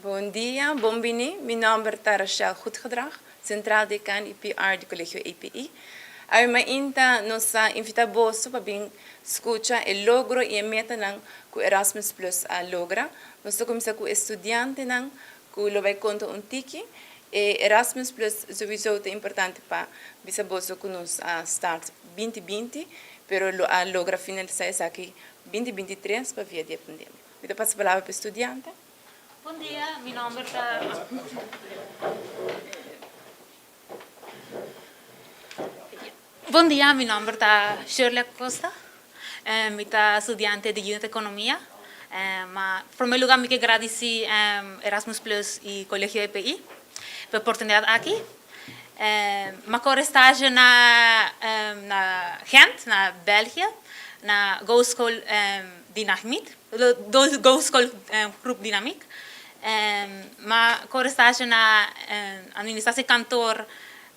Bon dia, bon bini. Mi nòmber ta Rachel Goedgedrag, Centraal Dekaan i PR di Kolegio EPI. Awe mainta nos a invitá boso pa bin skucha e logro i e metanan ku Erasmus Plus a logra. Nos ta kuminsá ku e studiantenan ku lo bai konta un tiki. E Erasmus Plus souiso ta importante pa bisa boso ku nos a start 2020, pero lo a logra finalisá esaki 2023 pa via di e pandemia. Mi ta pasa palabra pa e studiante. Bon dia, mi nomber ta. Bon dia, mi nomber ta Shirley Acosta. Mi ta studiante di Unit Economia. Ma prome lugar mi ke gradisi Erasmus Plus y Colegio EPI pa e oportunidad aki. Mi a kore stage na na Gent, na België, na Go School Dynamiek, Go School Groep Dynamiek. Mi a kore stage na administratie kantoor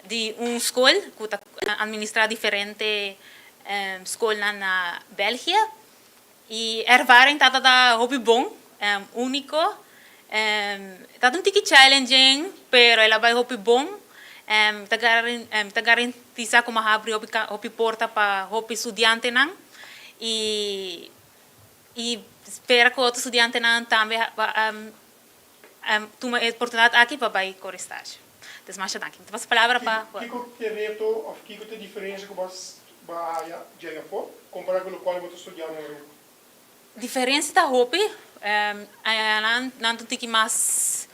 di un skol ku ta administra diferente skolnan na België. E ervaring tabata hopi bon, úniko. Tabata un tiki challenging, pero el a bai hopi bon. Mi ta mi ta garantisa ku mi a habri hopi hopi porta pa hopi studiantenan i i spera ku otro studiantenan tambe tuma e oportunidat aki pa bai kore stage. Dus masha danki. Mi ta pasa palabra pa Juan. Kiko t'e reto òf kiko t'e diferensia ku bo a haya djei afó kompará ku lokual bo ta studiá na Aruba? Diferensia ta hopi. Nan ta un tiki mas,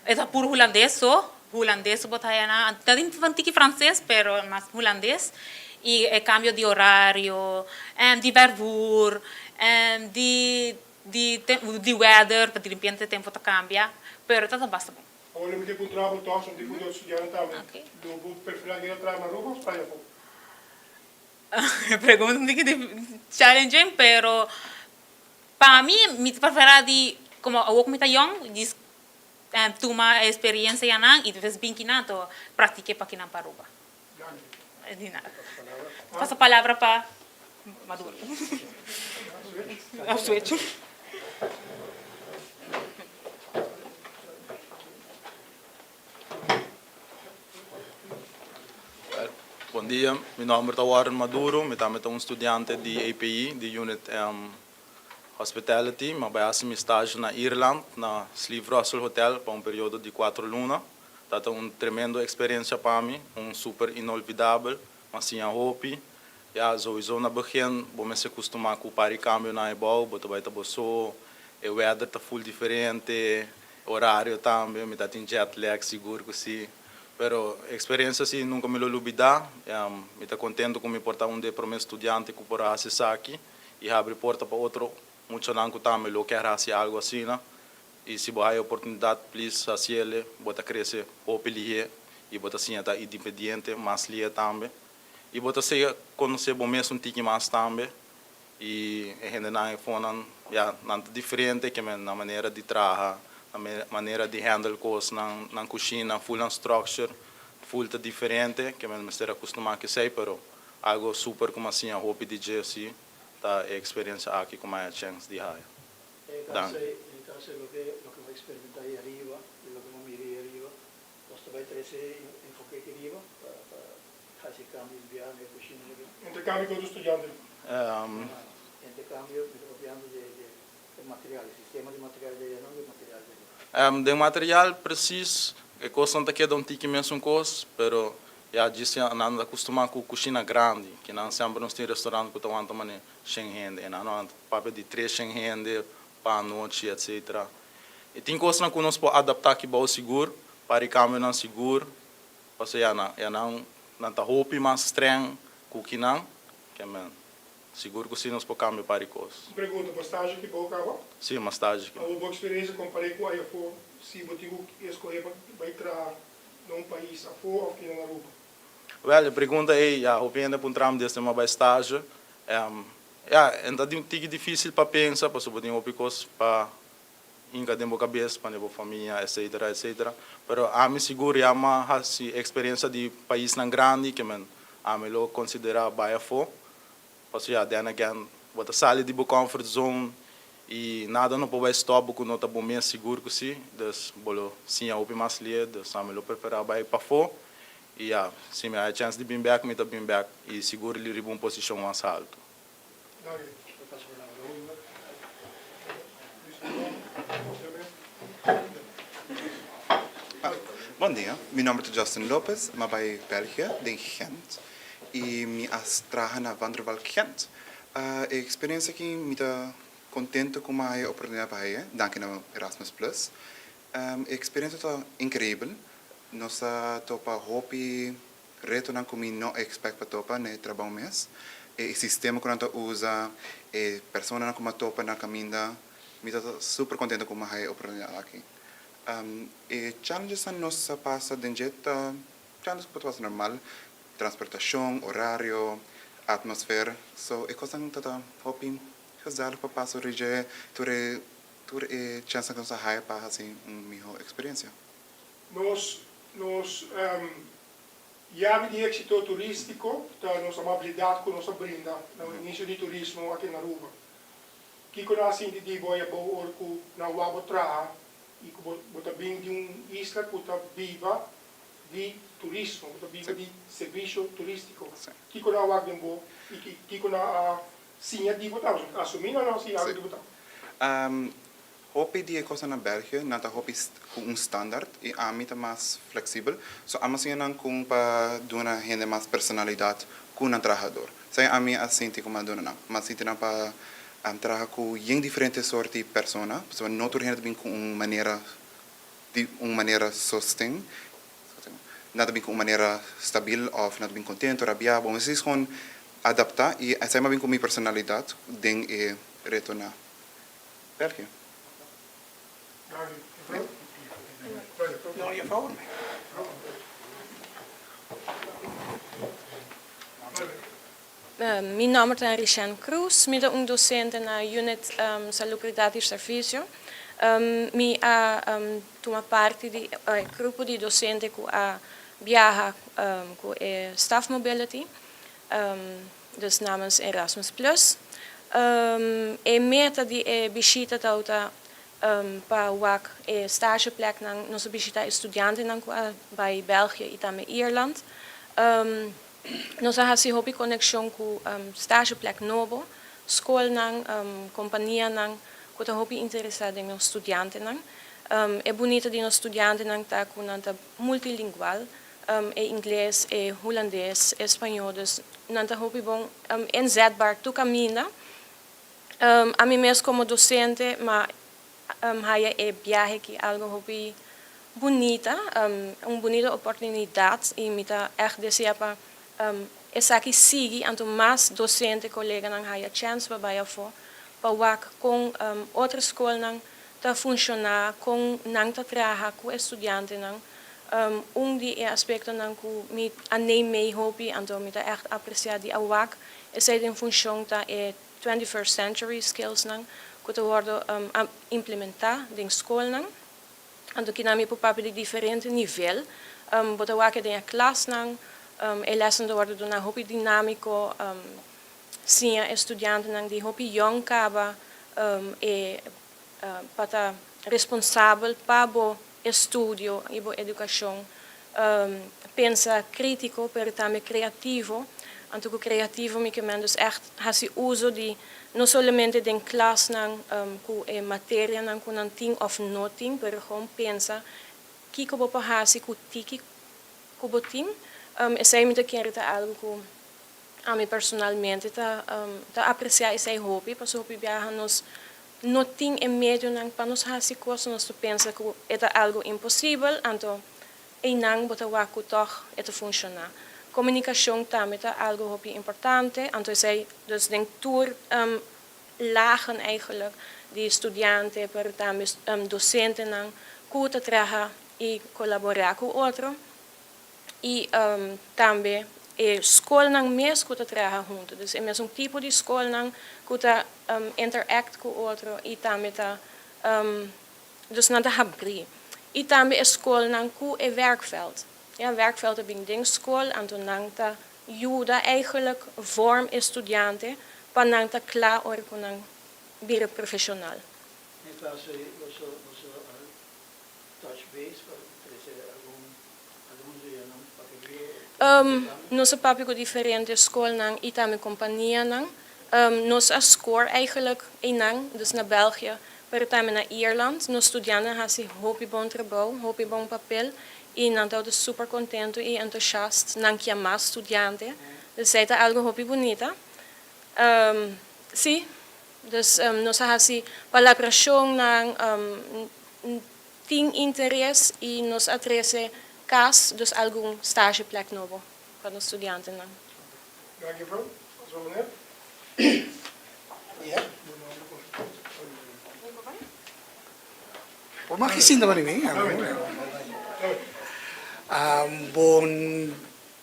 e ta puru hulandes so, hulandes so bo ta haya nan. Ta tin un tiki franses pero mas hulandes. I e kambio di orario, di vervoer, di di di weather, di repente tempo ta cambia, pero ta ta basta bon. Awor lo mi tin puntra bo toch, mi tin puntra otro studiante tambe, lo bo prefera keda traha na Aruba of traha afo? E pregunta un tiki challenging, pero pa mi, mi ta prefera di, como awor cu mi ta yong, di tuma e experiencia yanan y despues bin kinan to practique pa kinan pa Aruba. Danki. Di nada. Pasa palabra pa Maduro. Switch. Bon dia, mi nomber ta Warren Maduro, mi tambe ta un studiante di API, di Unit Hospitality. Mi a bai hasi mi stage na Irland, na Slieve Russell Hotel pa un periodo di cuatro luna. Ta ta un tremendo experiencia pa mi, un super inolvidabel. Mi a siña hopi. Ya, souiso na begin bo mester custuma cu par di cambionan e bou, bo ta bai ta bo so, e weather ta full diferente, e horario tambe, mi ta tin jet lag sigur cu si. Pero e experiencia si nunca mi lo lubida. Mi ta contento cu mi por ta un di e prome studiante cu por a haci esaki y habri porta pa otro muchanan cu tambe lo kier haci algo asina. Y si bo haya oportunidad, please haciele, bo ta crece hopi lihe y bo ta siña ta independiente mas lihe tambe. Y bo ta siga conoce bo mes un tiki mas tambe. Y e hendenan e fonan, ya, nan ta diferente ke men nan manera di traha, nan manera di handle cosnan, nan cushina, full nan structure, full ta diferente ke men mester acostuma cu esey, pero algo super cu mi a siña hopi di dje si ta e experiencia aki cu mi a haya chance di haya. En caso e loke loke bo a experimenta ahi ariba y loke bo a mira ahi ariba, nos ta bay trece enfoke aki riba pa pa haci e cambio di biaha na e cushina aki. Intercambio cu otro studiante. Intercambio, mi ta papiando di e material, e sistema di material di ayer, no di material di ariba. Den material precies e cosnan ta keda un tiki mesun cos, pero ya djis nan ta acostuma cu cushina grandi, kinan semper nos tin restaurant cu ta wanta mane shen hende, e nan no a papia di tres shen hende pa anochi etcetera. E tin cosnan cu nos por adapta aki bao sigur, pa ricambionan sigur, pasobra ya nan ya nan nan ta hopi mas streng cu kinan, ke men sigur cu si nos por cambia par di cos. Un pregunta, bo stage aki bao caba? Si, mi stage aki. Awor bo experiencia compare cu ayafo, si bo tin cu escohe pa bay traha na un pais afo of kinan na Aruba? Wel, e pregunta ei, ya, hopi hende a puntra mi desde mi a bai stage. Ya, e ta tiki dificil pa pensa, pasobra bo tin hopi cos pa hinca den bo cabes, pa bo famia, etcetera, etcetera. Pero ami sigur ya mi a haci experiencia di paisnan grandi ke men ami lo considera bai afo. Pasobra ya, then again, bo ta sali di bo comfort zone. Y nada no por bay stop bo cu no ta bo mes sigur cu si, dus bo lo siña hopi mas lihe, dus ami lo prefera bay pafo y ya, si mi haya chance di bin bek mi ta bin bek y sigur riba un posicion mas halto. Bon dia, mi nomber ta Justin Lopez, mi a bay België den Gent y mi a traha na Van der Valk Gent. E experiencia aki mi ta contento cu mi a haya e oportunidad pa haya, danki na Erasmus Plus. E experiencia ta increibel, nos a topa hopi retonan cu mi no a expect pa topa na e trabao mes. E sistema cu nan ta usa, e personanan cu mi a topa na caminda, mi ta super contento cu mi a haya e oportunidad aki. E challengesnan nos a pasa den dje ta challenges cu por ta pasa normal, transportacion, horario, atmosfer, so e cosnan ta ta hopi gezellig pa pasa ori dje, tur e tur e chensnan cu nos a haya pa haci un miho experiencia. Nos nos yabi di éxito turístico ta nos amabilidad cu nos a brinda na inicio di turismo aki na Aruba. Kico nan a sinti di bo ay abou ora cu nan wak bo traha y cu bo bo ta bin di un isla cu ta biba di turismo, cu ta biba di servicio turistico? Kico nan a wak den bo y kico nan a siña di bo ta? Asumi nan a siña algo di bo ta. Hopi di e cosnan na België nan ta hopi cu un standaard y ami ta mas flexibel. So ami a siña nan con pa duna hende mas personalidad cu nan trahador. Esei ami a sinti cu mi a duna nan. Mi a sinti nan pa traha cu yen diferente soort di persona, pasobra no tur hende ta bin cu un manera di un manera sosten, nan ta bin cu un manera stabil of nan ta bin contento, rabia, bo mester gewoon adapta y esei mi a bin cu mi personalidad den e reto na België. Mi nomber ta Richanne Cruz, mi ta un docente na Unit Salubridad y Servicio. Mi a tuma parti di e grupo di docente cu a biaha cu e Staff Mobility. Dus namens Erasmus Plus. E meta di e bishita tabata pa wak e stagepleknan. Nos a bishita e studiantenan ku a bai België i tambe Ierland. Nos a hasi hopi konekshon ku stageplek nobo, skolnan, kompanianan ku ta hopi interesá den nos studiantenan. E bunita di nos studiantenan ta ku nan ta multilingual. E ingles, e hulandes, e spañó, dus nan ta hopi bon inzetbaar tur kaminda. Ami mes komo dosente m'a haya e biahe aki algo hopi bunita, un bunita oportunidat i mi ta ègt desea pa esaki sigui anto mas dosente koleganan haya chèns pa bai afó pa wak kon otro skolnan ta funshoná, kon nan ta traha ku e studiantenan. Un di e aspektonan ku mi a neem mee hopi, anto mi ta ègt apresiá di a wak esei den funshon ta e 21st century skillsnan ku ta wòrdu implementá den skolnan. Anto kinan mi por papia di diferente nivel. Bo ta wak den e klasnan, e lèsnan ta wòrdu duná hopi dinámiko. Siña e studiantenan di hopi yòn kaba e pa ta responsabel pa bo estudio i bo edukashon. Pensa krítiko pero tambe kreativo. Anto ku kreativo mi ke men dus ègt hasi uso di no solamente den klasnan ku e materianan ku nan tin òf no tin pero gewoon pensa kiko bo por hasi ku tiki ku bo tin. Esei mi ta kere ta algu ku Ami personalmente ta ta aprecia esey hopi pasobra hopi biaha nos no tin e medionan pa nos haci cos, nos ta pensa cu e ta algo imposibel, anto eynan bo ta wak cu tog e ta funciona. Comunicacion tambe ta algo hopi importante, anto esey dus den tur lagen eigenlijk di studiante pero tambe docentenan cu ta traha y colabora cu otro. I tambe e skolnan mes ku ta traha huntu. Dus e mesun tipo di skolnan ku ta interact ku otro i tambe ta, dus nan ta habrí. I tambe e skolnan ku e werkveld. Ya, werkveld ta bin den skol, anto nan ta yuda eigenlijk vorm e studiante pa nan ta kla ora ku nan bira profeshonal. Den caso ei boso boso a touch base pa trece algun alumno di nan pa ke bira intercambio? Nos a papia cu diferente scolnan y tambe companianan. Nos a score eigenlijk einan, dus na België, pero tambe na Ierland. Nos studiantenan haci hopi bon trabou, hopi bon papel y nan tabata super contento y entusiast. Nan kia mas studiante. Dus esey ta algo hopi bunita. Sí, dus nos a haci palabracionnan, tin interes y nos a trece cas, dus algun stageplek nobo pa nos studiantenan. Dank juffrouw. Als wel meneer. Ja. Por mag ki sinta pa mi? Bon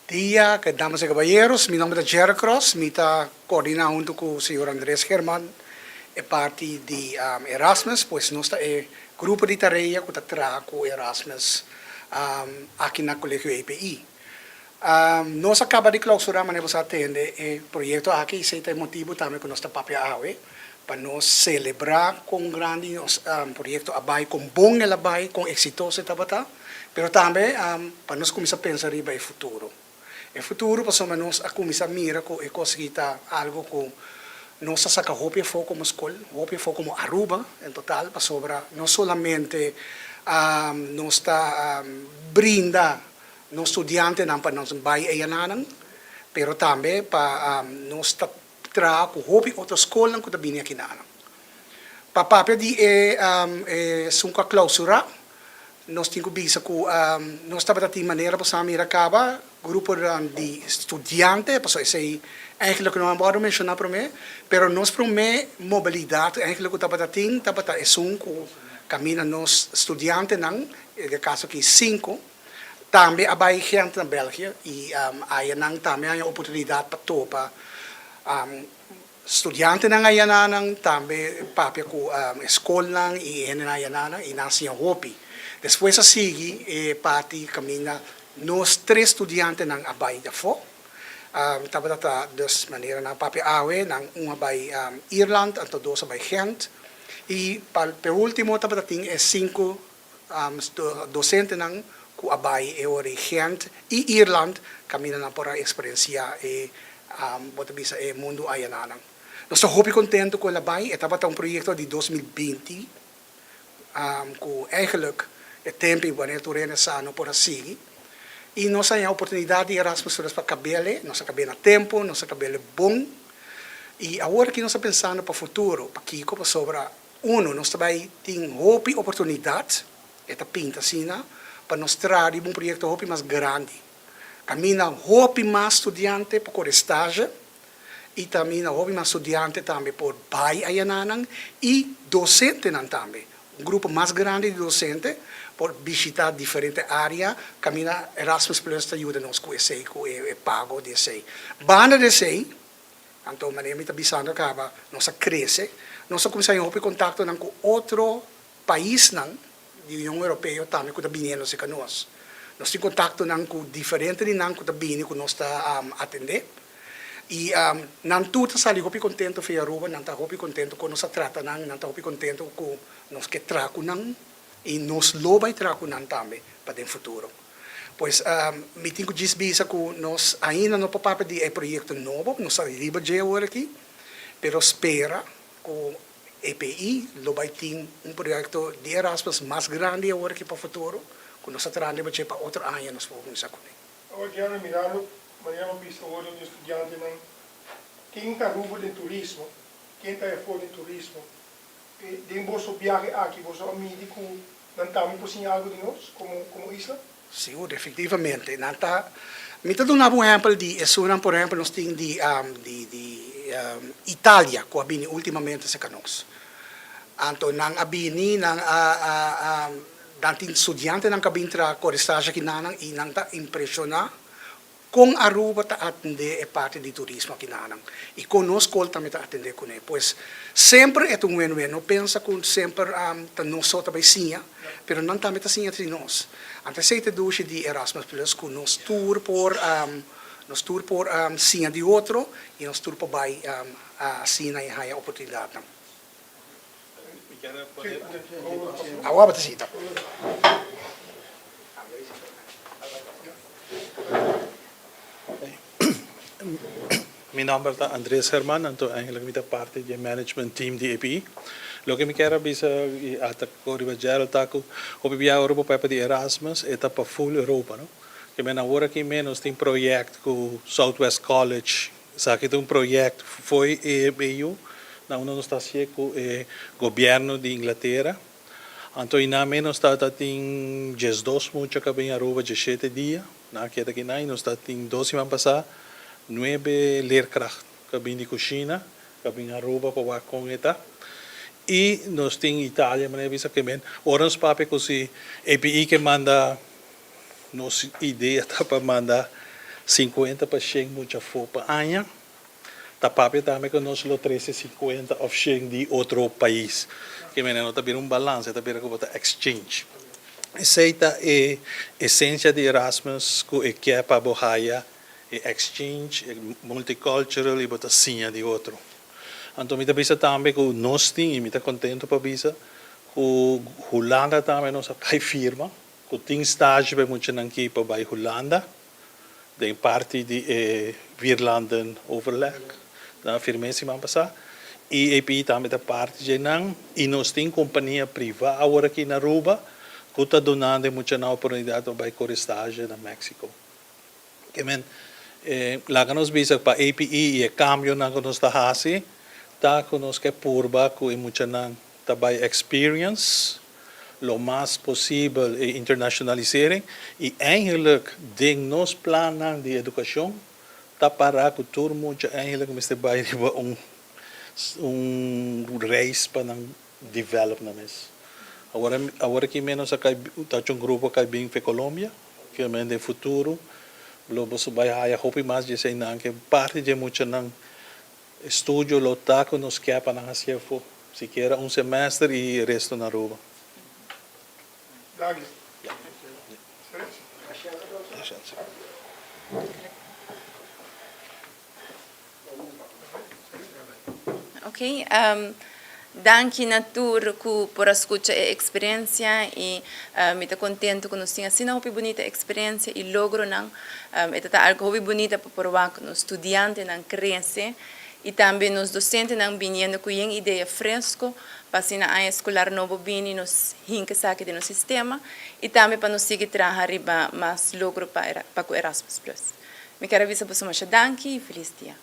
dia, damas y caballeros. Mi nomber ta Jerry Cross. Mi ta coordina hunto cu señor Andres German e parti di Erasmus. Pues nos ta e grupo di tarea cu ta traha cu Erasmus aki na Colegio EPI. Nos a caba di clausura, manera bo sa tende, e proyecto aki y esey ta e motibo tambe cu nos ta papia awe, pa nos celebra con grandi nos proyecto a bay, con bon el a bay, con exitoso e tabata, pero tambe pa nos cuminsa pensa riba e futuro. E futuro pasobra nos a cuminsa mira cu e cos aki ta algo cu nos ta saca hopi afo como scol, hopi afo como Aruba en total, pasobra no solamente nos ta brinda nos studiantenan pa nos bai eyananan, pero tambe pa nos ta traha ku hopi otro skolnan ku ta bini akinanan. Pa papia di e esun ku a klausurá, nos tin ku bisa ku nos tabata tin manera pa sa mira kaba gruponan di studiante, pasobra esei eigenlijk no a wòrdu menshoná promé, pero nos promé mobilidat eigenlijk ku tabata tin tabata esun ku kaminda nos studiantenan, den e kaso aki sinku, Tambe a bai Gent na België y aya nan tambe a haña oportunidad pa topa studiantenan ayananan, tambe papia cu e scolnan y e hendenan ayananan y nan a siña hopi. Despues a sigui e parti caminda nos tres studiantenan a bai dafó. Tabata ta dus manera nan papia awe, nan un a bai Ierland, anto dos a bai Gent y pa ultimo tabata tin e cinco Dosentenan ku a bai e ora di Gent i Ierland kaminda nan por a eksperensiá e bo ta bisa e mundu ayananan. Nos ta hopi kontentu ku el a bai, e tabata un proyekto di 2020 ku eigenlijk e tempu i wanneer tur hende sa no por a sigui i nos a haña oportunidat di Erasmus Plus pa kab'el, nos a kab'el na tempu, nos a kab'el bon i awor aki nos ta pensando pa futuro, pakiko? Pasobra Uno, nos ta bai tin hopi oportunidat, e ta pinta asina, pa nos traha riba un proyekto hopi mas grandi. Kaminda hopi mas studiante por kore stage i kaminda hopi mas studiante tambe por bai ayananan i dosentenan tambe. Un grupo mas grandi di dosente por bishita diferente área kaminda Erasmus Plus ta yuda nos ku esei, ku e pago di esei. Banda di esei, Anto manera mi ta bisando caba, nos a crece, nos a cuminsa haña hopi contactonan cu otro paisnan di Union Europeo tambe cu ta biniendo cerca nos. Nos tin contactonan cu diferente di nan cu ta bini cu nos ta atende y nan tur ta sali hopi contento fi Aruba, nan ta hopi contento con nos a trata nan, nan ta hopi contento cu nos ke traha cu nan y nos lo bay traha cu nan tambe pa den futuro. Pues mi tin ku djis bisa ku nos ainda no por papia di e proyekto nobo, nos ta riba dje awor aki, pero spera ku EPI lo bai tin un proyekto di Erasmus mas grandi awor aki pa futuro, ku nos ta traha riba dje pa otro aña nos por kuminsá kuné. Awor Jeremy, mirando manera bo bisa awor den estudiantenan, ken ta Aruba den turismo, ken ta afó den turismo, Den boso biahe aki boso a midi ku nan tambe por siña algu di nos komo komo isla? Sigur, efektivamente. Nan ta, mi ta duna bo un ehèmpel di esunnan, por ehèmpel nos tin di di di Italia ku a bini ultimamente serka nos. Anto nan a bini, nan a a a nan tin studiantenan ku a bin traha kore stage aki nan i nan ta impreshoná Kon Aruba ta atendé e parti di turismo aki na nan i kon nos skol tambe ta atendé kuné. Pues semper e ta un wen-wen. No pensa ku semper ta nos so ta bai siña, pero nan tambe ta siña di nos. Anto esei ta e dushi di Erasmus Plus ku nos tur por nos tur por siña di otro i nos tur por bai asina i haña oportunidatnan. Awa bo ta sinta. Mi nomber ta Andres Herman, anto eigenlijk mi ta parti di e management team di EPI. Loke mi kier a bisa y ata cu riba Gerald ta cu hopi bia ora bo papia di Erasmus e ta pa full Europa no. Ke men awor aki menos tin project cu Southwest College, esaki ta un project fo'i e EU na unda nos ta hacié cu e gobierno di Inglatera. Anto y nan menos ta ta tin 12 mucha cu a bin Aruba 17 dia. Nan a keda kinan y nos ta tin dos siman pasá nuebe leerkracht ku a bin di kushina, ku a bin Aruba pa wak kon e ta. Y nos tin Italia manera bisa ke men ora nos papia ku si API ke manda nos idea ta pa manda 50 pa shen mucha afó pa aña, ta papia tambe ku nos lo trese 50 òf shen di otro pais. Ke manera no ta bira un balansa, e ta bira ku bo ta exchange. Esei ta e esencia di Erasmus cu e kier pa bo haya e exchange, e multicultural y bo ta siña di otro. Anto mi ta bisa tambe cu nos tin y mi ta contento pa bisa cu Hulanda tambe nos a cay firma cu tin stage pa e muchanan ki pa bay Hulanda den parti di e Vierlanden Overleg. Nan a firm'é siman pasá. I API tambe ta parti dje nan. I nos tin kompania privá awor aki na Aruba ku ta dunando e muchanan oportunidat pa bai kore stage na Mexico. Ke men, laga nos bisa pa API i e kambionan ku nos ta hasi ta ku nos ke purba ku e muchanan ta bai experience lo mas posibel e internationalisering y eigenlijk den nos plannan di educacion ta para cu tur mucha eigenlijk mester bai riba un un reis pa nan develop nan mes. Awor awor aki menos a cay ta haci un grupo a cay bin fe Colombia ke men den futuro lo boso bai haya hopi mas di eseinan ke parti di e muchanan Estudio lo ta cu nos kier pa nan haci afo, sikiera un semester y resto na Aruba. Danki. Ok, danki na tur cu por a scucha e experiencia y mi ta contento cu nos tin asina hopi bunita experiencia y logronan. E ta ta algo hopi bunita pa por wak nos studiantenan crece y tambe nos docentenan biniendo cu yen idea fresco pa asina aña escolar nobo bini nos hinca esaki den nos sistema y tambe pa nos sigui traha riba mas logro pa pa cu Erasmus Plus. Mi kier a bisa boso masha danki y feliz dia.